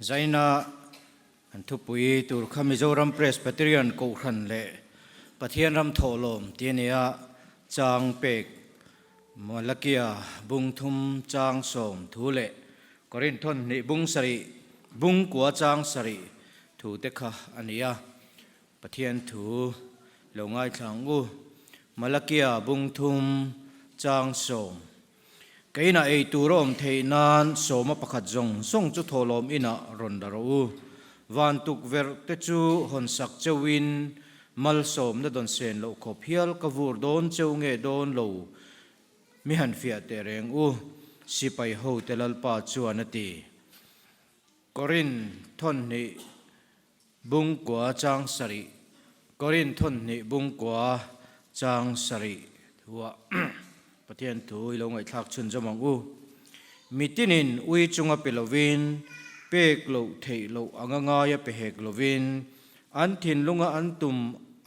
Zaina an thupui tur kha Mizoram Presbyterian Kohhran leh Pathian ram thawhlawm tih a ni a, chang pek Malakia bung thum chang sawm thu leh Korinthon hnih bung sarih bung kua chang sarih thu te kha a ni a, Pathian thu lo ngaithla ang u. Malakia bung thum chang sawm. Keinah ei tur a awm theih nan sawma pakhat zawng zawng chu thawhlawm inah rawn la rawh u. Van tukverh te chu hawn sak cheuhin malsawmna dawn sen loh khawp hial ka vur dawn cheu nge dawn lo mi han fiah teh reng u, sipai hote Lalpa chuan a ti. Korin thawnhnih Bungkua chang sarih, Korin thawnhnih bungkua chang sarih thuah Pathian thu i lo ngaihthlak chhunzawm ang u. Mitinin ui chunga pe lovin, pek loh theih loh anga ngaia pe hek lovin, an thinlunga an tum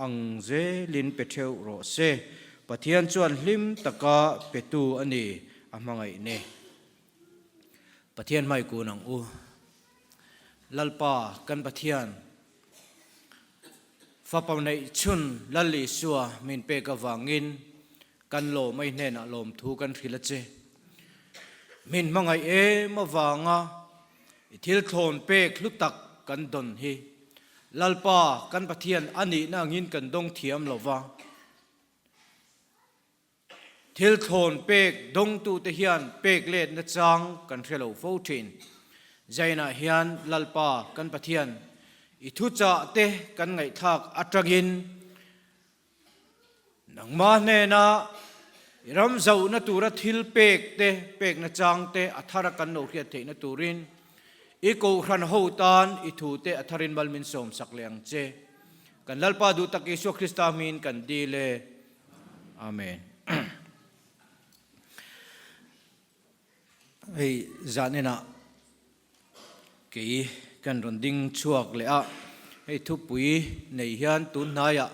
ang zelin pe theuh rawh se. Pathian chuan hlim taka petu a ni a hmangaih ni. Pathian hmaikun ang u. Lalpa kan Pathian, Fapa neih chhun Lal Isua min pek avangin kan lawm a i hnenah lawmthu kan hrilh a che. Min hmangaih em avanga i thil thlawn pek hlu tak kan dawn hi Lalpa kan Pathian a nihna angin kan dawng thiam lova. Thil thlawn pek dawngtute hian pek let nachang kan hre lo fo thin. Zainah hian Lalpa kan Pathian i thuchah te kan ngaihthlak atangin nangmah hnena i ram zohna tura thil pek te pek nachang te a thara kan lo hriat theihna turin i kohhran ho tan i thu te a tharin mal min sawmsak leh ang che. Kan Lalpa duh tak Isua Krista hmingin kan dil e. Amen. Hei zan enah kei kan rawn ding chhuak leh a, hei thupui nei hian tun hnaiah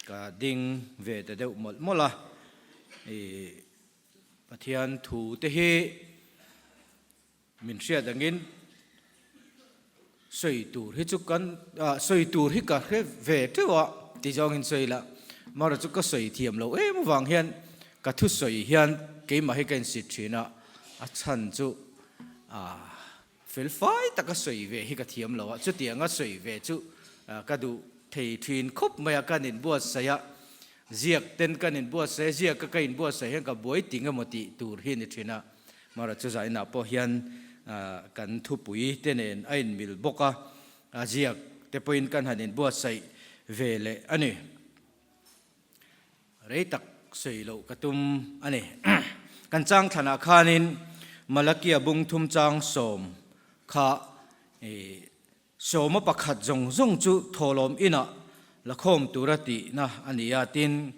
ka ding ve ta deuh mawlh mawlh a, Pathian thu te hi Min hriat angin sawi tur hi chu kan sawi tur hi ka hre ve teuh a ti zawngin sawi la, mara chu ka sawi thiam lo em avang hian ka thusawi hian keimah hi ka insit thin a, a chhan chu fel fai taka sawi ve hi ka thiam lo a, chutianga sawi ve chu ka duh thei thin khawp mai a, kan inbuatsaih a, ziak ten kan inbuatsaih a, ziak ka ka inbuatsaih hian ka buai ting emaw tih tur hi a ni thin a. Mara chu zainah pawh hian kan thupui te nen a inmil bawk a, a ziak te pawhin kan han inbuatsaih ve leh a ni. Rei tak sawi loh ka tum a ni. Kan chang thlanah khanin Malakia bung thum chang sawm kha Sawma pakhat zawng zawng chu thawhlawm inah la khawm tura tihna a ni a, tin,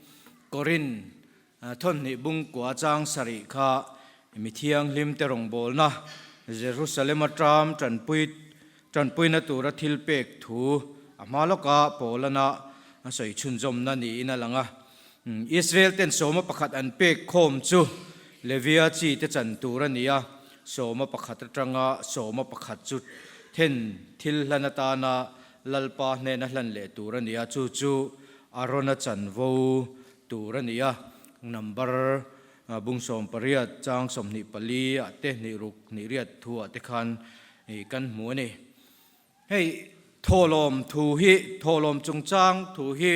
Korin thawnhnih bungkua chang sarih kha mi thianghlimte rawngbawlna Jerusalem-a ṭam ṭanpui ṭanpuina tura thil pek thu a hma lawka Paulana a sawi chhunzawmna niin a lang a. Israel ten sawma pakhat an pek khawm chu Levia chi te chan tur a ni a, sawma pakhat atanga sawma pakhat chu then thil hlan atana Lalpa hnena hlan leh tur a ni a, chu chu Arona chanvo tur a ni a, number bung 18 chang 24 ah te hnih ruk hnih riat thu ah te khan kan hmu a ni. Hei thawhlawm thu hi, thawhlawm chungchang thu hi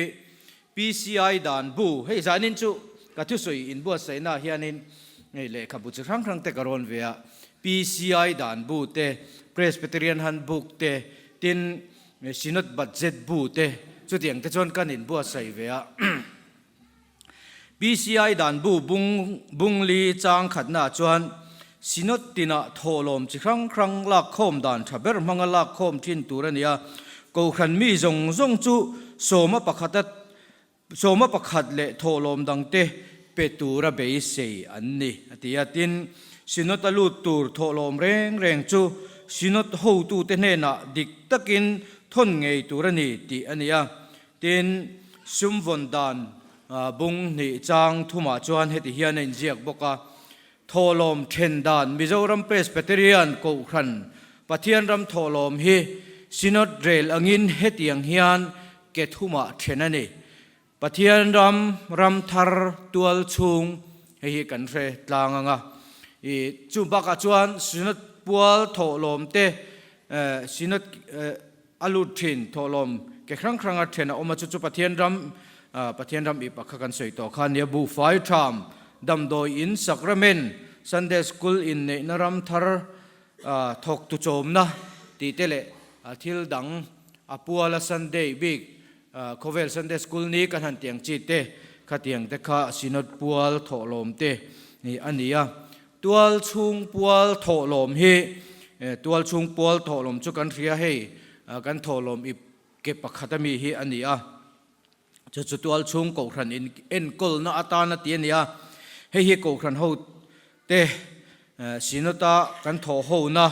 PCI dan bu, hei zanin chu ka thusawi inbuatsaihna ah hianin hei lehkhabu chi hrang hrang te ka rawn ve a, PCI dan bu te, Presbyterian Handbook te, tin Synod Budget bu te chutiang te chuan kan inbuatsaih ve a. PCI dan bu bung bung li chang khatnaah chuan Synod tinah thawhlawm chi hrang hrang lakkhawm dan tha ber hmanga lakkhawm thin tur a ni a, Kohhran mi zawng zawng chu sawma pakhata sawma pakhat leh thawhlawm dangte pe tura beisei an ni a ti a. Tin, Synod a lut tur thawhlawm reng reng chu Synod hotute hnenah dik takin thawn ngei tur a ni tih a ni a. Tin, sum vawn dan bung hnih chang thumah chuan heti hian a inziak bawk a, Thawhlawm then dan Mizoram Presbyterian Kohhran Pathian ram thawhlawm hi Synod rel angin hetiang hian ke thumah then a ni. Pathian ram, ram thar, tual chhung, hei hi kan hre tlang ang a. I chu bakah chuan Synod pual thawhlawm te, Synod a lut thin thawhlawm ke hrang hranga then a awm a, chu chu Pathian ram, Pathian ram ip ah kha kan sawi tawh kha a nia, buhfai tham, damdawi in, sacrament, Sunday school inneihna ram thar, thawk tu chawmna tih te leh thil dang a puala Sunday bik khawvel Sunday school ni kan han tiang chi te khatiang te kha Synod pual thawhlawm te a ni a. Tual chhung pual thawhlawm hi tual chhung pual thawhlawm chu kan hria hei kan thawhlawm ip ke pakhat ami hi a ni a. Chu chu tual chhung Kohhran in enkawlna atana ti a ni a, hei hi Kohhran ho te Synod-a kan thawh hona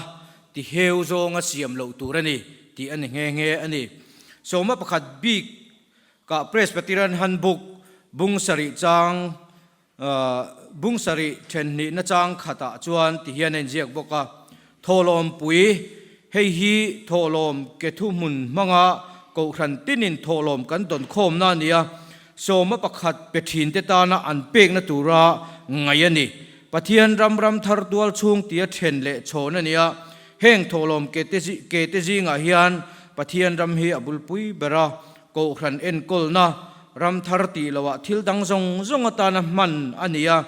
ti heu zawnga siam loh tur a ni tih a ni nghe nghe a ni. Sawma pakhat bik kah Presbyterian Handbook bung sarih chang Bung sarih then hnihna chang khatah chuan ti hian a inziak bawk a, Thawhlawmpui, hei hi thawhlawm ke thuhmun hmanga kohhran tinin thawhlawm kan dawn khawmna a ni a, sawma pakhat pe thinte tana an pekna tura ngaih a ni. Pathian ram ram thar tual chhung tia then leh chhawn a ni a, heng thawhlawm ke te zingah hian Pathian ram hi a bulpui ber a, Kohhran enkawlna ram thar tih loah thil dang zawng zawng atana hman a ni a,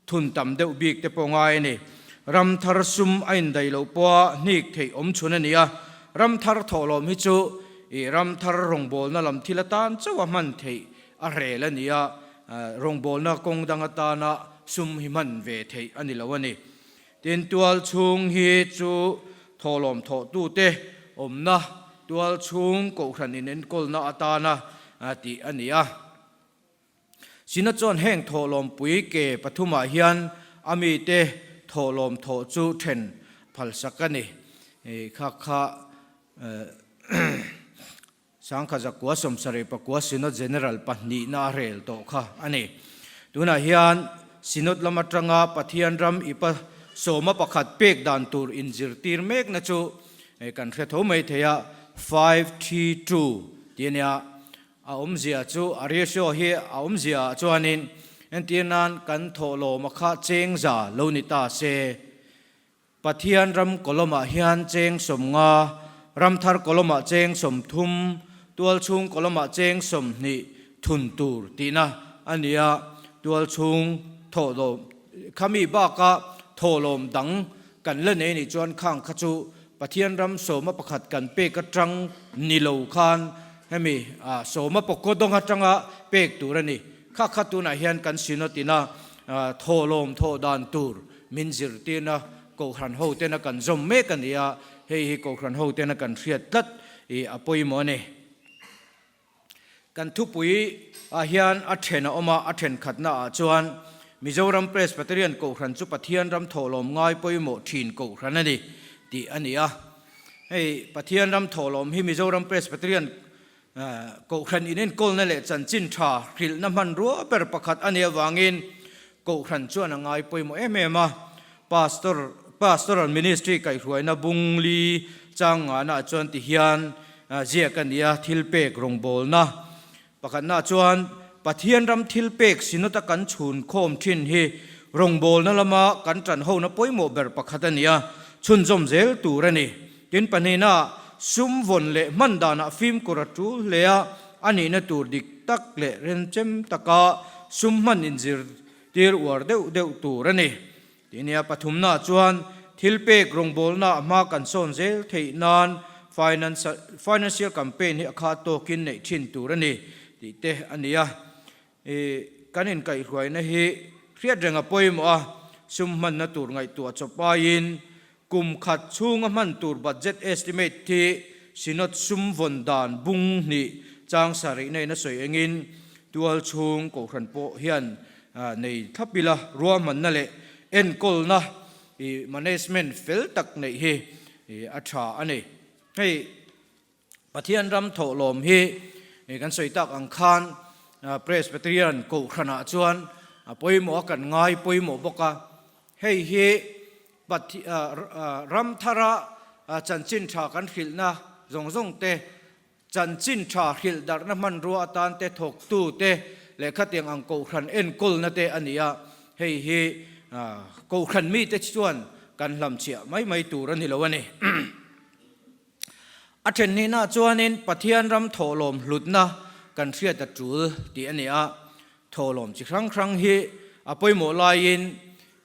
thun tam deuh bik te pawh ngai a ni. Ram thar sum a indaih loh pawha hnik theih awm chhun a ni a, ram thar thawhlawm hi chu ih ram thar rawngbawlna lam thil atan chauha hman theih a rel a ni a, rawngbawlna kawng dang atana sum hi hman ve theih a ni lo a ni. Tin, tual chhung hi chu thawhlawm thawhtute awmna tual chhung kohhran inenkawlna atana tih a ni a. Sina chuan heng thawhlawmpui ke pathumah hian a mite thawhlawm thawh chu then phalsak a ni. Kha kha Sangkha zakua 74 Synod General pahnihna a rel tawh kha a ni. Tunah hian Synod lam atanga Pathian ram ipa sawma pakhat pek dan tur inzirtir mekna chu kan hre tho mai thei a, 532 tih a nia. A awmzia chu a ratio hi a awmzia ah chuanin entir nan kan thawhlawma kha chengza lo ni ta se. Pathian ram column-ah hian cheng 50, Ramthar column-ah cheng 30, Tualchhung column-ah cheng 20 thun tur tihna a ni a. Tualchhung thawhlawm khami baka thawhlawm dang kan la nei nih chuan khang kha chu Pathian ram sawma pakhat kan pek atang ni lo khan hemi sawma pawkaw dawng atanga pek tur a ni. Kha kha tunah hian kan Synod ina thawhlawm thawh dan tur Min zirtirna Kohhran hotena kan zawm mek a ni a, hei hi Kohhran hotena kan hriat tlat i a pawimawh a ni. Kan thupui ah hian a then a awm a, a then khatna ah chuan Mizoram Presbyterian Kohhran chu Pathian ram thawhlawm ngai pawimawh thin Kohhran a ni tih a ni a. Hei Pathian ram thawhlawm hi Mizoram Presbyterian Kohhran inenkawlna leh chanchin tha hrilhna hmanrua ber pakhat a nih avangin Kohhran chuan a ngai pawimawh em em a. Pastor, Pastoral Ministry kaihhruaina bung li chang ngahnaah chuan ti hian ziak a ni a, thilpek rawngbawlna pakhatnaah chuan Pathian ram thilpek Synod-a kan chhun khawm thin hi rawngbawlna lama kan tanhona pawimawh ber pakhat a ni a, chhunzawm zel tur a ni. Tin, pahnihna, sum vawn leh hman danah fimkhur a tul hle a, a nihna tur dik tak leh remchem taka sum hman inzirtir uar deuh deuh tur a ni. Tih nia, pathumna chuan thilpek rawngbawlna hma kan sawn zel theih nan financial campaign hi a kha tawkin neih thin tur a ni tih te a ni a. Kan inkaihhruaina hi hriat reng a pawimawh a, sum hmanna tur ngaihtuah chawp aiin Kum khat chhunga hman tur budget estimate hi Synod sum vawn dan bung hnih chang sarihna in a sawi engin tual chhung kohhran pawh hian nei thlap ila ruahmanna leh enkawlna management fel tak neih hi a tha a ni. Hei Pathian ram thawhlawm hi kan sawi tak ang khan Presbyterian kohhranah chuan a pawimawh a kan ngai pawimawh bawk a, hei hi. Ram thara chanchin tha kan hrilhna zawng zawng te, chanchin tha hrilh darhna hmanrua atan te thawktu te leh khatiang ang kohhran enkawlna te a ni a, hei hi kohhran mite chuan kan hlamchhiah mai mai tur a ni lo a ni. A then hnihna chuanin Pathian ram thawhlawm hlutna kan hriat a tul tih a ni a, thawhlawm chi hrang hrang hi a pawimawh laiin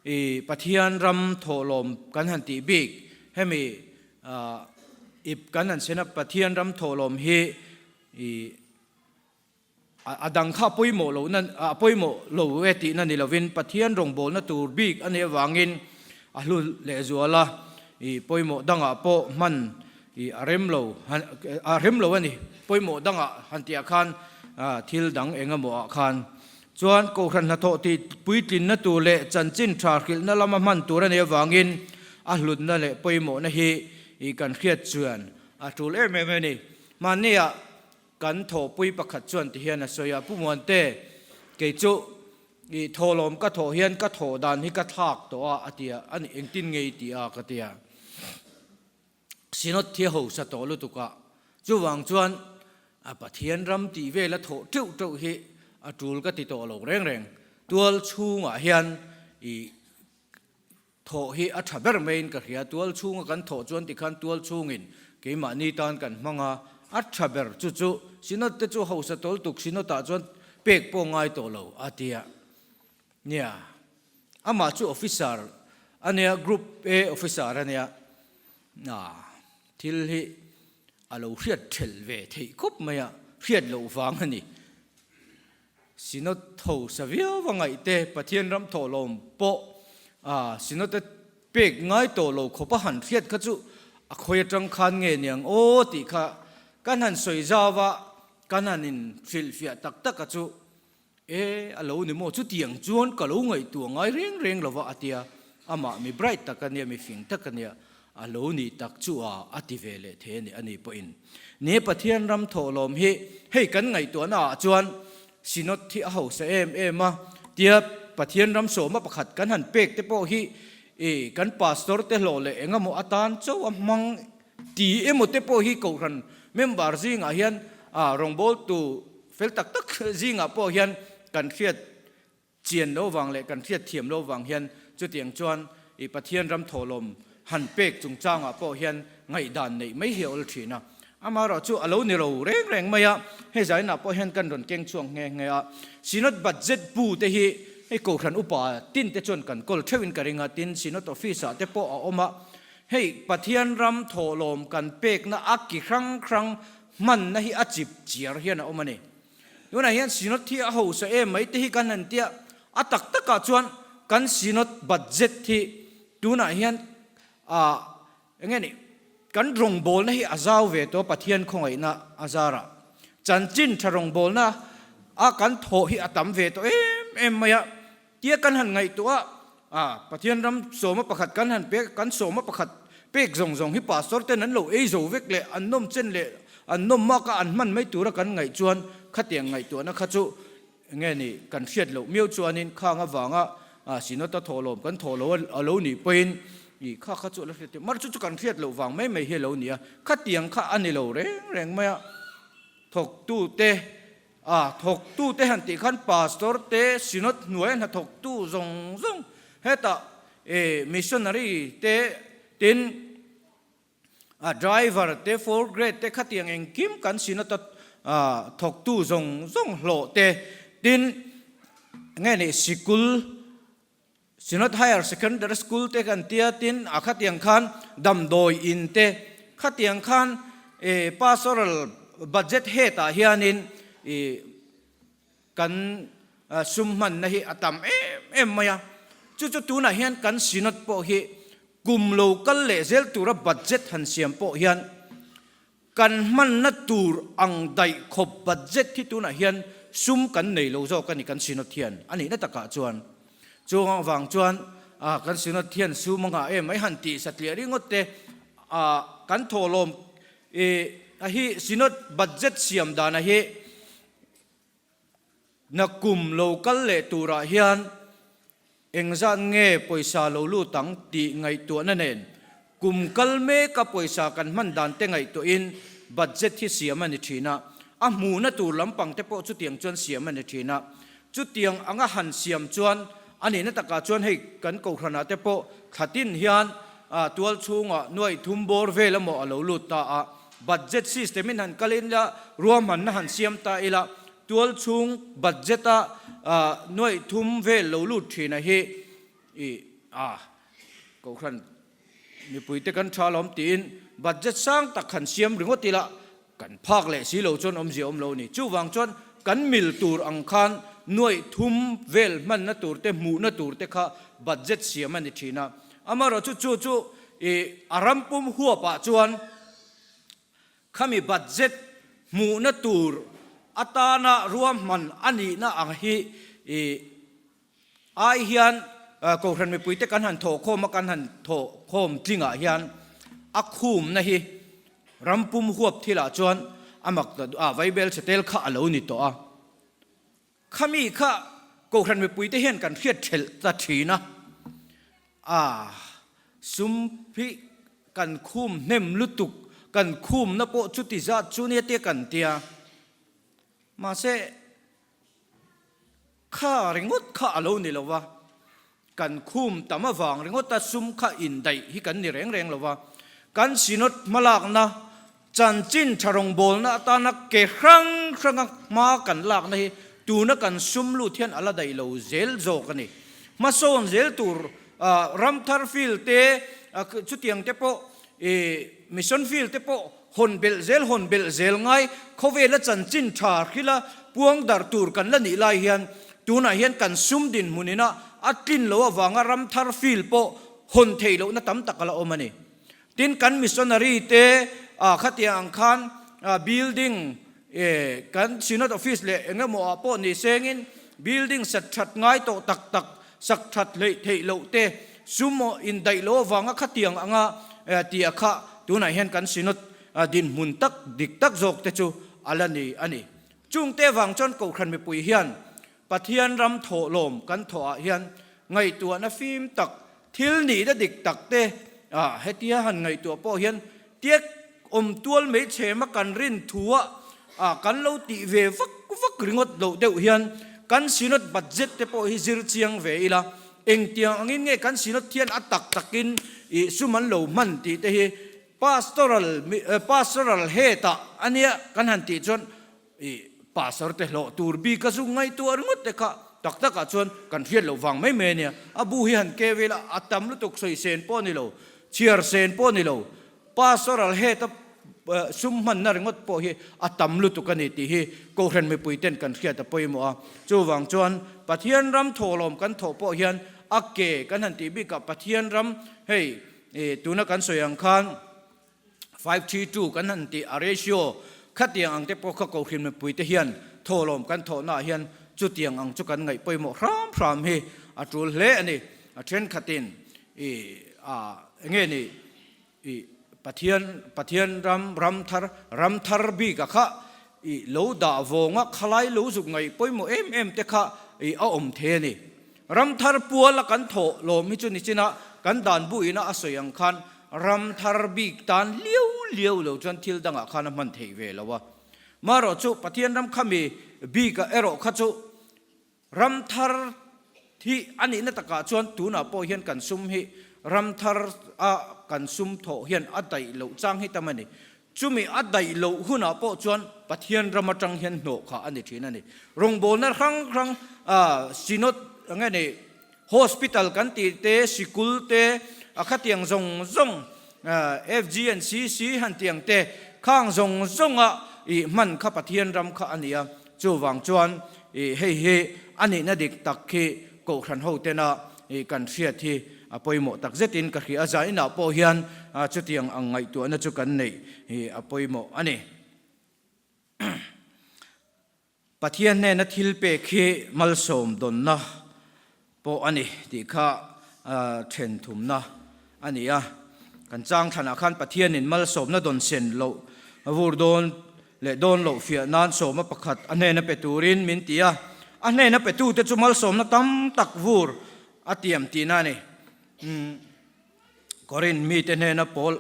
i Pathian ram thawhlawm kan han tih bik hemi ip kan han sena Pathian ram thawhlawm hi i A dang kha a pawimawh loh na a pawimawh lo e tihna ni lovin Pathian rawngbawlna tur bik a nih avangin a hlu lehzual a, i pawimawh dangah pawh hman i a rem lo a rem lo a ni. Pawimawh dangah han tihah khan thil dang eng emaw ah khan chuan Kohhran hnathawh tih puitlinna tur leh chanchin tha hrilhna lama hman tur a nih avangin a hlutna leh pawimawhna hi i kan hriat chuan a tul em em a ni. Mahniah Kan thawhpui pakhat chuan ti hian a sawi a, Pu Muante, kei chu i thawhlawm ka thawh hian ka thawh dan hi ka thlak tawh a, a ti a, a ni engtin nge i ti a ka ti a. Synod thi a hausa tawh lutuk a, chuvang chuan a Pathian ram tih vel a thawh teuh teuh hi a tul ka ti tawh lo reng reng. Tual chhungah hian i Thawh hi a tha ber maiin ka hria, tual chhunga kan thawh chuan tikhan tual chhungin keimahni tan kan hmang a, a tha ber chu chu Synod te chu hausa tawl tuk Synod ah chuan pek pawh ngai tawh lo a ti a, nia amah chu officer a nia group A officer a nia, thil hi a lo hriat thelh ve theih khawp mai a, hriat loh vang a ni. Synod tho sa viau a ngaih te, Pathian ram thawhlawm pawh Synod a pek ngai tawh lo khawp a han hriat kha chu a khawi atang khan nge niang aw tih kha kan han sawi zau a, kan han in hrilhfiah tak tak a chu e a lo ni maw chutiang chuan ka lo ngaihtuah ngai reng reng lo va a tia, amah mi bright tak a nia, mi fing tak a nia, a lo nih tak chu a a ti ve leh thei a ni, a ni pawhin. Ni Pathian ram thawhlawm hi hei kan ngaihtuahna ah chuan Synod hi a hausa em em a, tia Pathian ram sawma pakhat kan han pek te pawh hi i kan pastor te hlawh leh eng emaw atan chauh a hmang ti emaw te pawh hi kohhran member zingah hian a rawngbawltu fel tak tak zingah pawh hian kan hriat Chian lo vang leh kan hriat thiam lo vang hian chutiang chuan i Pathian ram thawhlawm han pek chungchangah pawh hian ngaihdan neih mai hi a awl thin a. Amaherawh chu a lo ni ro reng reng mai a, hei zainah pawh hian kan rawn keng chhuak nghe nghe a. Synod budget bu te hi hei Kohhran upa tin te chuan kan kawl theuhin ka ring a, tin Synod office ah te pawh a awm a. Hei Pathian ram thawhlawm kan pekna a ki hrang hrang hmanna hi a chip chiar hian a awm a ni. Tunah hian Synod hi a hausa em mai te hi kan han tia, a tak takah chuan kan Synod budget hi tunah hian ah eng nge ni kan rawngbawlna hi a zau ve tawh Pathian khawngaihna a zarah chanchin tha rawngbawlna a kan thawh hi a tam ve tawh em em mai a, tia kan han ngaihtuah a, Pathian ram sawma pakhat kan han pek kan sawma pakhat pek zawng zawng hi pastor ten an lo ei zo vek leh an nawm chen leh an nawm mak a an hman mai tura kan ngaih chuan khatiang ngaihtuahna kha chu nge ni kan hriat loh miau chuanin khang avanga Synod a thawhlawm kan thawh lo a lo nih pawhin ih kha kha chu a la hriat mar chu chu kan hriat loh vang mai mai hi a lo ni a, khatiang kha a ni lo reng reng mai a, thawktute A thawktute han tih khan Pastor te, Synod hnuaia hnathawktu zawng zawng hetah e missionary te tin a driver te, fourth grade te khatiang engkim kan Synod a thawktu zawng zawng hlawh te tin nge ni sikul Synod Higher Secondary School te kan tia tin a khatiang khan damdawi in te khatiang khan e pastoral budget hetah hianin i kan sum hmanna hi a tam em em mai a, chu chu tunah hian kan Synod pawh hi kum lo kal leh zel tura budget han siam pawh hian Kan hmanna tur ang daih khawp budget hi tunah hian sum kan nei lo zawk a ni kan Synod hian a nihna takah chuan. Chu avang chuan kan Synod hian sum a ngah em mai han tih satliah ringawt te kan thawhlawm a hi Synod budget siam dana hi na kum lo kal leh turah hian. Engzat nge pawisa lo lut ang tih ngaihtuahna nen kum kal meka pawisa kan hman dan te ngaihtuahin budget hi siam a ni thin a, a hmuhna tur lampang te pawh chutiang chuan siam a ni thin a. Chutiang anga han siam chuan a nihna takah chuan hei kan kohhranah te pawh thlatin hian tual chhungah nuaih thum bawr vel emaw a lo lut ta a, budget system in han kal ila ruahmanna han siam ta ila Tual chhung budget a nuaih thum vel lo lut thin a hi i a Kohhran mipui te kan tha alawm tiin budget sang tak han siam ringawt ila kan phak leh si lo chuan awmzia awm lo a ni. Chuvang chuan kan mil tur ang khan nuaih thum vel hmanna tur te hmuhna tur te kha budget siam a ni thin a. Amaherawhchu chu chu i a ram pum huapah chuan Khami budget hmuhna tur atana ruahman a nihna ang hi i ai hian Kohhran mipuite kan han thawhkhawm a, kan han thawhkhawm tlingah hian a khumna hi rampum huap thilah chuan a mak ta duh a, vaibel chhe tel kha a lo ni tawh a. Khami kha Kohhran mipuite hian kan hriat thelh ta thin a, a sum hi kan khum hnem lutuk, kan khumna pawh chuti zat chu nia tia kan tia. Mahse, kha ringawt kha a lo ni lo va, kan khum tam avang ringawta sum kha indaih hi kan ni reng reng lo va, kan Synod hmalakna Chanchin tha rawngbawlna atana ke hrang hranga hma kan lakna hi tuna kan sum lut hian a la daih lo zel zawk a ni. Hmasawn zel tur Ramthar field te, chutiang te pawh Mission field te pawh hawn belh zel hawn belh zel ngai khawvela chanchin tha hrila puang darh tur kan la nih lai hian tunah hian kan sum dinhmun ina a tlin lo avanga Ramthar field pawh hawn theih lohna tam tak a la awm a ni. Tin, kan missionary te khatiang ang khan building kan Synod office leh eng emaw ah pawh ni sengin building sat that ngai tawh tak tak sak that hleih theih loh te sum indaih loh avanga khatiang anga tih a kha tunah hian kan Synod dinhmun tak dik tak zawk te chu a la ni a ni. Chungte avang chuan Kohhran mipui hian Pathian ram thawhlawm kan thawhah hian ngaihtuahna fim tak, thil nihna dik tak te ah hetia han ngaihtuah pawh hian tiak awm tual mai chhema kan rin thua ah kan lo tih ve vak vak ringawt loh deuh hian kan Synod budget te pawh hi zir chiang ve ila, engtiang angin nge kan Synod hian a tak takin ih sum an lo hman tih te hi Pastoral Pastoral head ah ania kan han tih chuan I pastor te hlawh tur bik a zu ngaihtuah ringawt te kha tak tak ah chuan kan hriat loh vang mai mai a nia. A bu hi han ke vel a, a tam lutuk sawi sen pawh a ni lo, chhiar sen pawh a ni lo. Pastoral head a sum hmanna ringawt pawh hi a tam lutuk a ni tih hi Kohhran mipui ten kan hriat a pawimawh a. Chuvang chuan Pathian ram thawhlawm kan thawh pawh hian a ke kan han tih bikah Pathian ram hei tuna kan sawi ang khan, 532 kan han tih a ratio khatiang ang te pawh kha Kohhran mipui te hian thawhlawm kan thawhnaah hian chutiang ang chu kan ngaih pawimawh hram hram hi a tul hle a ni. A thenkhatin i a enge ni i Pathian Pathian ram ram thar ram thar bik a kha i lo dah vawnga khalai lo zuk ngaih pawimawh em em te kha i a awm thei a ni. Ramthar puala kan thawh lawm hi chu ni chin a, kan dan bu ina a sawi ang khan ramthar bik tan liau liau lo chuan thil dangah khan a hman theih ve lo a. Marawh chu Pathian ram khami bikah erawh kha chu ramthar hi a nihna takah chuan tunah pawh hian kan sum hi ramthar a kan sum thawh hian a daih loh chang hi tam a ni. Chumi a daih loh hunah pawh chuan Pathian ram atang hian hnawh kha a ni thin a ni. Rawngbawlna hrang hrang Synod nge ni Hospital kan tih te, sikul te, a khatiang zawng zawng FGNCC han tih ang te khang zawng zawnga ih hman kha Pathian ram kha a ni a. Chuvang chuan ih hei hi a nihna dik tak khi Kohhran ho tena ih kan hriat hi a pawimawh tak zetin ka hria a, zainah pawh hian chutiang ang ngaihtuahna chu kan neih hi a pawimawh a ni. Pathian hnena thil pek hi malsawm dawnna pawh a ni tih kha then thumna a ni a. Kan chang thlanah khan Pathianin malsawmna dawn sen loh vur dawn leh dawn loh fiah nan sawma pakhat a hnena pe turin min ti a. A hnena petute chu malsawmna tam tak vur. a tiam tihna a ni. Korin mite hnena Paul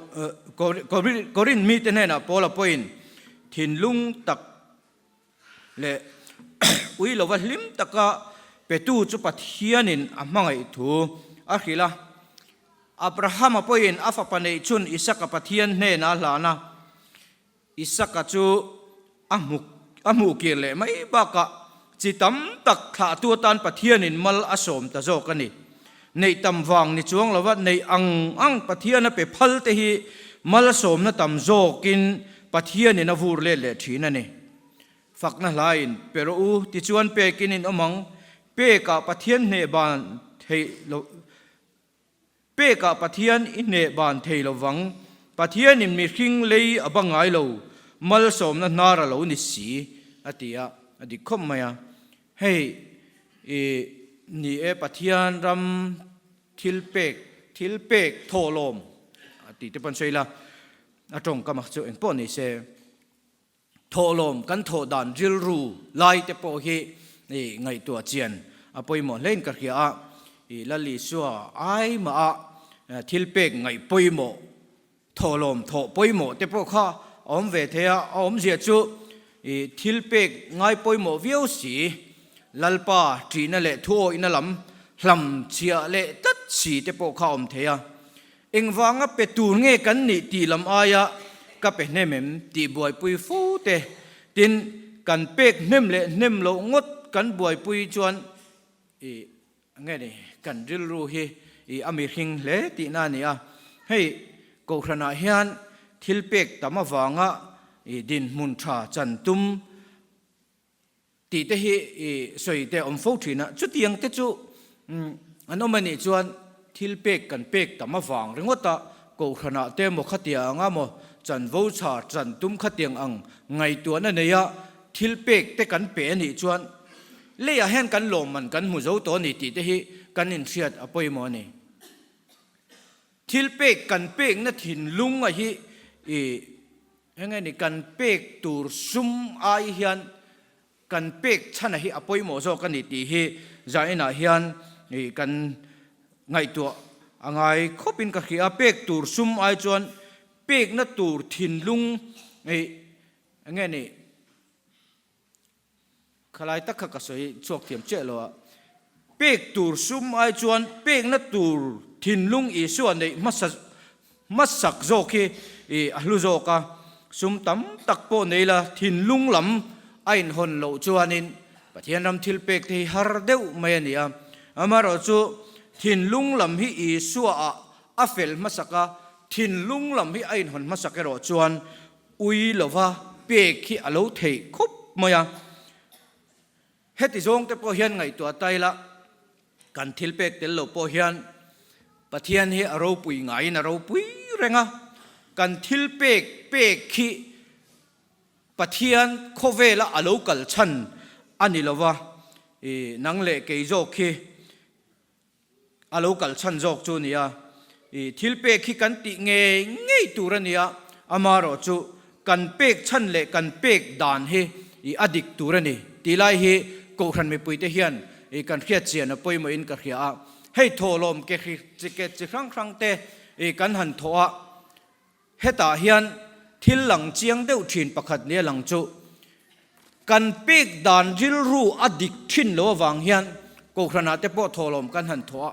Korin mite hnenah Paula pawhin thinlung tak leh ui lova hlim taka petu chu Pathianin a hmangaih thu a hrilh a. Abrahama pawhin a fapa neih chhun Isaka Pathian hnenah a hlan a. Isaka chu a hmu a hmuh kir leh mai bakah chi tam tak thlahtu atan Pathianin mal a sawm ta zawk a ni. Neih tam vang ni chuang lova neih ang ang Pathian a pe phal te hi malsawmna tam zawkin Pathianin a vur let leh thin a ni. Fakna hlain pe rawh u tichuan pekin in awm ang, pekah Pathian hneh ban theih loh Pekah Pathian i hneh ban thei lo vang, Pathianin mihring lei a ba ngai lo, malsawmna hnar a lo ni si, a ti a, a dik khawp mai a. Hei i ni e Pathian ram thil pek, thil pek thawhlawm a ti te pawh an sawi la, a tawngkam a chu engpawh ni se. Thawhlawm kan thawh dan rilru lai te pawh hi ngaihtuah chian a pawimawh hlein ka hria a, i Lal Isua ai mah a thil pek ngaih pawimawh, thawhlawm thawh pawimawh te pawh kha a awm ve thei a, a awmzia chu i thil pek ngai pawimawh viau si, Lalpa ṭihna leh thuawihna lam hlam chhiah leh tlat si te pawh kha a awm thei a. Engvanga pe tur nge kan nih tih lam aia ka pe hnem em tih buaipui fo te, tin kan pek hnem leh hnem loh ngawt kan buaipui chuan i nge ni kan rilru hi i a mihring hle tihna a ni a. Hei Kohhranah hian thil pek tam avanga i dinhmun tha chan tum Tih te hi i sawi te awm fo thin a, chutiang te chu an awm a nih chuan thil pek kan pek tam avang ringawt a, Kohhranah te maw khatiang anga maw chanvo chha chan tum khatiang ang ngaihtuahna nei a thil pek te kan pe a nih chuan leiah hian kan lawmman kan hmu zo tawh a ni tih te hi kan inhriat a pawimawh a ni. Thil pek kan pekna thinlung a hi i Eng nge ni kan pek tur sum ai hian kan pek chhana hi a pawimawh zawk a ni tih hi zainah hian kan ngaihtuah a ngai khawpin ka hria a, pek tur sum ai chuan pekna tur thinlung eng nge ni Khalai tak kha ka sawi chhuak thiam chiah lo a, pek tur sum ai chuan pekna tur thinlung Isua neih hmasa hmasak zawk hi a hlu zawk a, sum tam tak pawh nei la thinlung lam a inhawn loh chuanin Pathian ram thil pek te hi har deuh mai a ni a, amaherawhchu thinlung lam hi Isua ah a fel hmasak a, thinlung lam hi a inhawn hmasak erawh chuan Ui lova pek hi a lo theih khawp mai a, heti zawng te pawh hian ngaihtuah ta ila, kan thil pek tel lo pawh hian Pathian hi a ropui ngaiin a ropui reng a, kan thil pek pek hi Pathian khawvela a lo kal chhan a ni lova, i nang leh kei zawk hi A lo kal chhan zawk chu a ni a, i thil pek hi kan tih ngei ngei tur a ni a, amaherawh chu kan pek chhan leh kan pek dan hi i a dik tur a ni tih lai hi Kohhran mipuite hian i kan hriat chian a pawimawhin ka hria a. Hei thawhlawm ke hri chi ke chi hrang hrang te i kan han thawh a, hetah hian thil lang chiang deuh thin pakhat nia lang chu Kan pek dan rilru a dik thin lo avang hian Kohhranah te pawh thawhlawm kan han thawh a,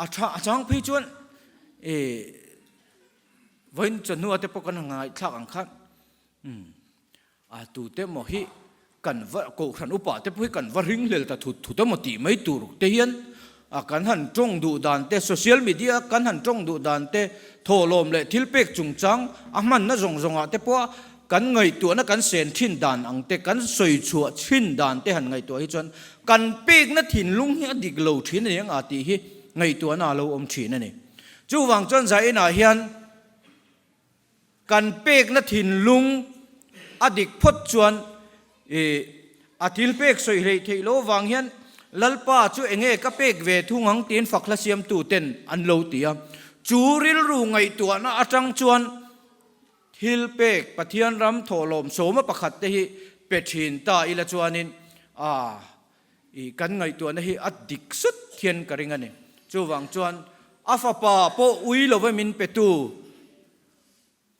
a tha a chang phei chuan e vawiin chawhnua te pawh kan han ngaihthlak ang khan umm a tute maw hi kan va Kohhran upa te pawh hi kan va ringhlel ta thut thut emaw tih mai tur te hian a kan han tawng duh dan te social media kan han tawng duh dan te thawhlawm leh thil pek chungchang a hmanna zawng zawngah te pawh Kan ngaihtuahna kan sen thin dan ang te, kan sawi chhuah thin dan te han ngaihtuah hi chuan kan pekna thinlung hi a dik lo thin a ni ang a tih hi ngaihtuahna a lo awm thin a ni. Chuvang chuan Zainah hian kan pekna thinlung a dik phawt chuan ih a thil pek sawi hleih theih loh avang hian Lalpa chu enge ka pek ve thung ang tiin fakhla siamtu ten an lo ti a. Chu rilru ngaihtuahna atang chuan Thil pek Pathian ram thawhlawm sawma pakhat te hi pe thin ta ila chuanin a I kan ngaihtuahna hi a dik sut hian ka ring a ni. Chuvang chuan a fapa pawh ui lova min petu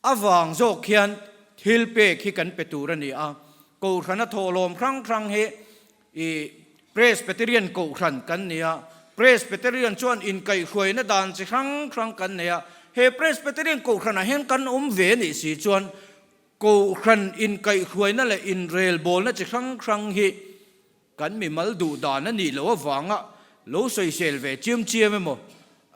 avang zawk hian thil pek hi kan pe tur a ni a. Kohhrana thawhlawm hrang hrang hi i Presbyterian Kohhran kan ni a. Presbyterian chuan inkaihhruaina dan chi hrang hrang kan nei a. He Presbyterian Kohhranah hian kan awm ve nih si chuan Kohhran inkaihhruaina leh inrelbawlna chi hrang hrang hi kan mimal duh dan a nih loh avanga lo sawisel ve chiam chiam emaw,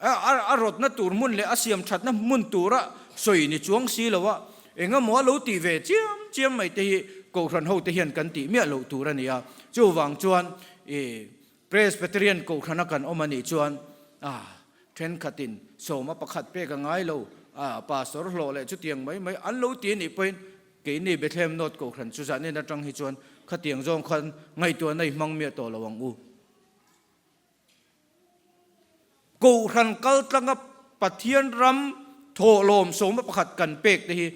a rawtna tur hmun leh a siam thatna hmun tura sawi ni chuang si lo a, engemaw a lo tih ve chiam chiam mai te hi Kohhran hote hian kan tih miah loh tur a ni a. Chuvang chuan i Presbyterian Kohhrana kan awm a nih chuan a thenkhatin sawma pakhat pek a ngai lo, a pastor hlawh leh chutiang mai mai an lo ti a nih pawhin keini Bethlehem North Kohhran chu zahnen atang hi chuan khatiang zawng khan ngaihtuahna i hmang miah tawh lo ang u. Kohhran kaltlanga Pathian ram thawhlawm 11 kan pek te hi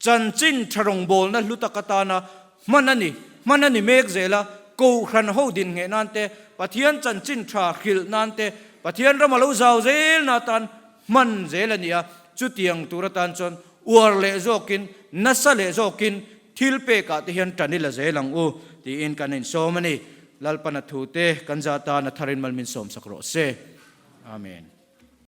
chanchin tha rawngbawlna hlu tak atana hman a ni. Hman a ni mek zel a, Kohhran ho din ngheh nan te, Pathian chanchin tha hrilh nan te, Pathian ram a lo zau zel na atan hman zel a ni a, chutiang tur atan chuan uar leh zawkin, nasa leh zawkin thil pekah te hian tan i la zel ang u tiin kan insawm a ni. Lalpana thute kan za tan a tharin mal min sawmsak rawh se. Amen.